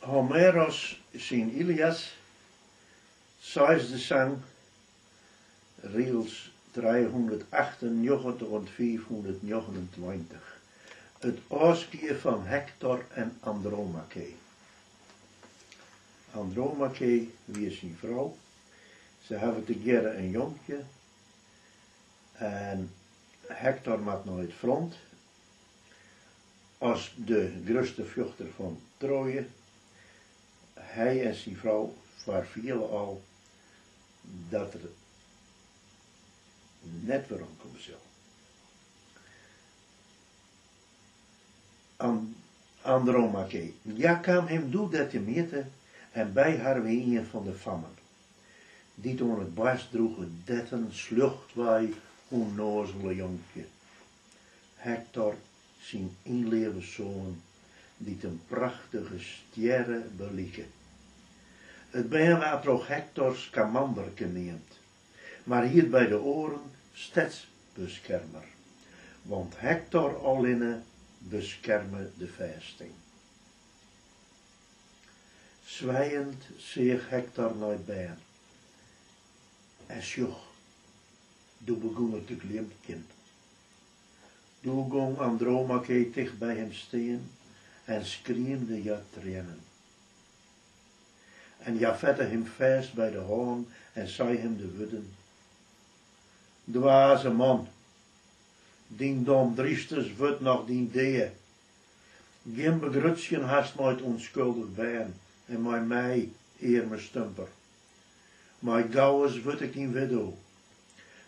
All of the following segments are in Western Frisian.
Homeros syn Ilias, seisde sang, rigels trijehûndertachtennjoggentich oant fiifhûndertnjoggenentweintich, It ôfskie fan Hektor en Andromake. Andromake wie syn frou. Se hawwe tegearre in jonkje en Hektor moat nei it front as de grutste fjochter fan Troje. Hy en syn frou foarfiele al dat er net weromkomme sil. Andromake. Hja kaam him doe dêr temjitte en by har wie ien fan de fammen, dy't oan it boarst droech it detten sljochtwei ûnnoazele jonkje, Hektor syn ynleave soan, dy't in prachtige stjerre belike. It bern waard troch Hektor Skamanderke neamd, mar hiet by de oaren Stedsbeskermer, want Hektor allinne beskerme de fêsting. Swijend seach Hektor nei it bern. En sjoch, doe begûn er te glimkjen. Doe gong Andromake ticht by him stean en skriemde hja triennen. En hja fette him fêst by de hân en sei him de wurden, Dwaze man, dyn domdrystens wurdt noch dyn dea. Gjin begrutsjen hast mei it ûnskuldich bern en mei my, earme stumper. Mei gauwens wurd ik dyn widdo,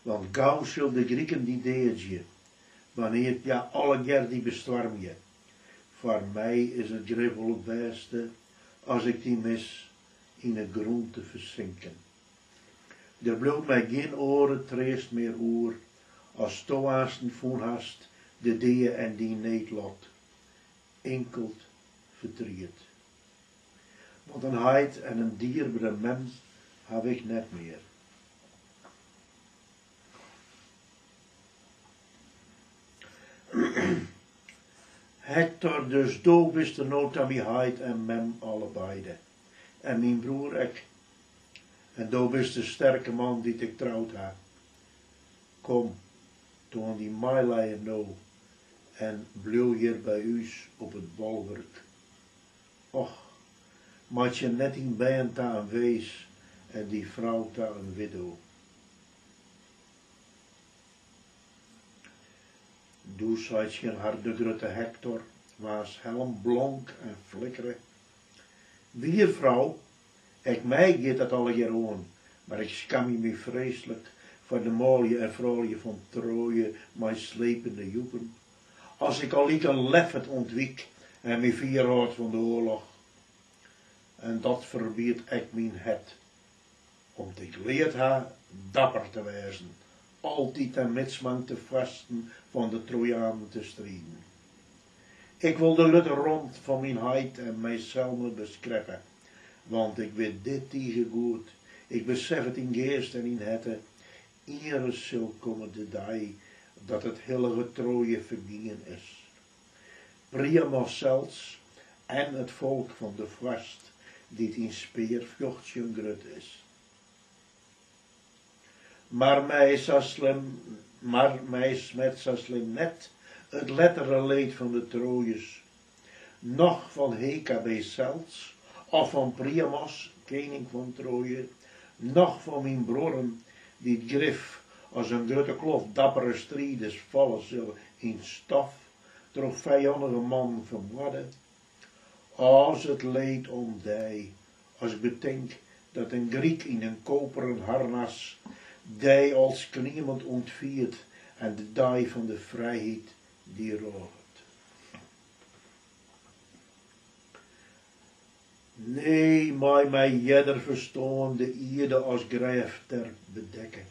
want gau sil de Griken dy deadzje, wannear't hja allegear dy bestoarmje. Foar my is it grif wol it bêste as ik dy mis yn 'e grûn te fersinken. Der bliuwt my gjin oare treast mear oer asto aansten fûn hast de dea en dyn needlot, inkeld fertriet. Want in heit en in dierbere mem haw ik net mear. Hektor, dus do bist der no ta myn heit en mem allebeide, en myn broer ek. En do bist de sterke man dy't ik troud ha. Kom, toan dyn meilijen no en bliuw hjir by ús op it bolwurk. Och, meitsje net dyn bern ta in wees en dyn frou ta in widdo. Doe sei tsjin har de grutte Hektor, waans helm blonk en flikkere, Wier, frou, ek my giet dat allegear oan, mar ik skamje my freeslik foar de manlju en froulju fan Troje mei slepende jûpen, as ik allyk in leffert ûntwyk en my fier hâld fan de oarloch. En dat ferbiedt ek myn hert. Om't ik leard ha dapper te wêzen, altyd en midsmank de foarsten fan de Trojanen te striden. Ik wol de grutte romp fan myn heit en myselve beskreppe, want ik wit dit tige goed, ik besef it yn geast en yn herte, ienris sil komme de dei dat it hillige Troje fergien is. Priamos sels en it folk fan de foarst dy't yn spearfjochtsjen grut is. Mar my sa slim, mar my smert sa slim net it lettere leed fan de Trojers, noch fan Hekabe sels of fan Priamos, kening fan Troje, noch fan myn bruorren, dy't grif as in grutte kloft dappere striders falle sille yn stof, troch fijannige mannen fermoarde. As it leed om dy, as ik betink dat in Gryk yn in koperen harnas dy al skriemend ûntfiert en de dei fan de frijheid dy rôvet. Nee, mei my earder ferstân de ierde as grêfterp bedekke,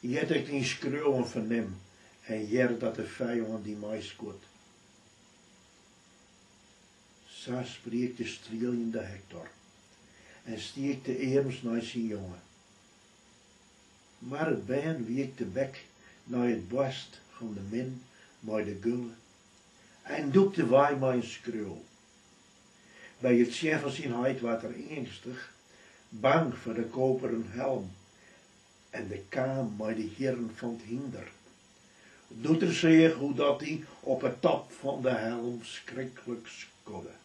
ear't ik dyn skriuwen fernim en hear dat de fijân dy meiskuort. Sa spriek de strieljende Hektor en stiek de earms nei syn jonge. Mar it bern wiek tebek nei it boarst fan de mem mei de gulle en dûkte wei mei in skreau. By it sjen fan syn heit waard er eangstich, bang foar de koperen helm en de kaam mei de hierren fan 't hynder, doe't er seach hoe't dat dy op 'e top fan de helm skriklik skodde.